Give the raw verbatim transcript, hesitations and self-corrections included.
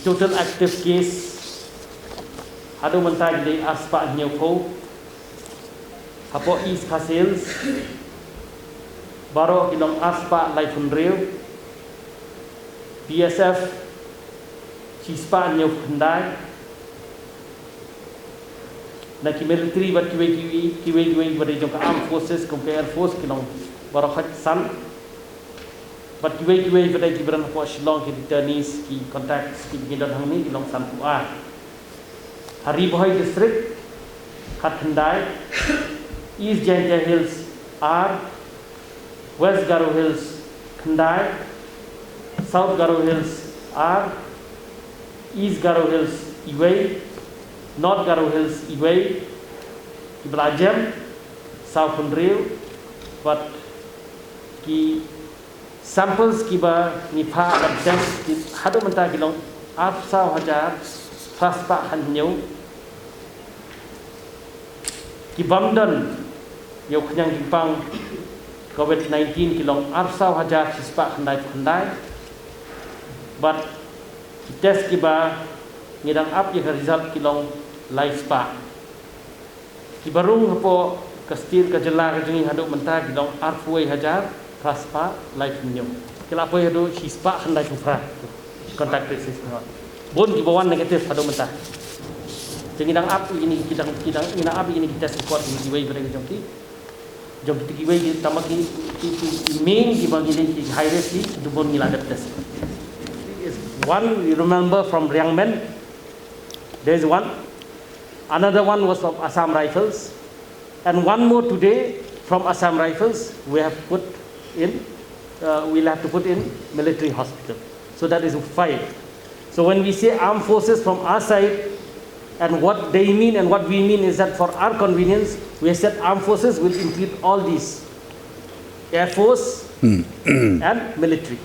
Total active case haduh mynta ki dei arspah hynñiewphew. Hapoh East Khasi Hills baroh ki long arspah laiphew hynriew. B S F shispah hynñiewphew khyndai. Na ki military bad kiwei kiwei, kiwei kiwei bad jong ka armed forces kum ka air force ki long baroh khatsan. Bad kiwei kiwei bad ki briew hapoh Shillong, ki returnees, ki contacts kiba ki don hangne ki long sanphew ar. Ha Ri Bhoi District khatkhyndai, East Jaintia Hills ar, West Garo Hills khyndai, South Garo Hills ar, East Garo Hills iwei, North Garo Hills iwei, kiba la jem sawphew hynriew, bad ki samples kiba ngi phah ban test ki haduh mynta ki long arphew saw hajar phra spah hynñiew. Ki bym don ïa u khñiang jingpang covid nineteen ki long arphew saw hajar shispah khyndaiphew khyndai. Bad ki test kiba ngi dang ap ïa ka result ki long lai spah. Kiba rung hapoh ka state, ka jylla ka jong ngi haduh mynta ki long arphew wei hajar phra spah laiphew hynñiew. Ki la poi haduh shispah khyndaiphew phra contact traces. Bun kiba wan negative haduh mynta. Te ngi dang ap ïa kine ki, dang, ki dang, ngi dang ap ïa kine ki test record ïa kiwei bad ki jong ki, jong ki, kiwei ki, tangba ki, ki, ki, ki main kiba ngi dei ki high risk ki, ki bun ngi la dep test. One, you remember, from Riangmen, there is one. Another one was of Assam Rifles. And one more today from Assam Rifles, we have put in, uh, we'll have to put in military hospital. So that is five. So when we say armed forces from our side, and what they mean and what we mean is that for our convenience, we have said armed forces will include all these: Air Force and military.